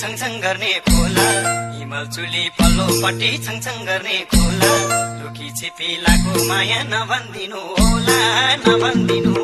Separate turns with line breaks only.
छङछङ गर्ने खोला हिमल चुली पल्लोपट्टि छङछङ गर्ने खोला लुकी छिपी लाको माया नभन्दिनु होला नभन्दिनु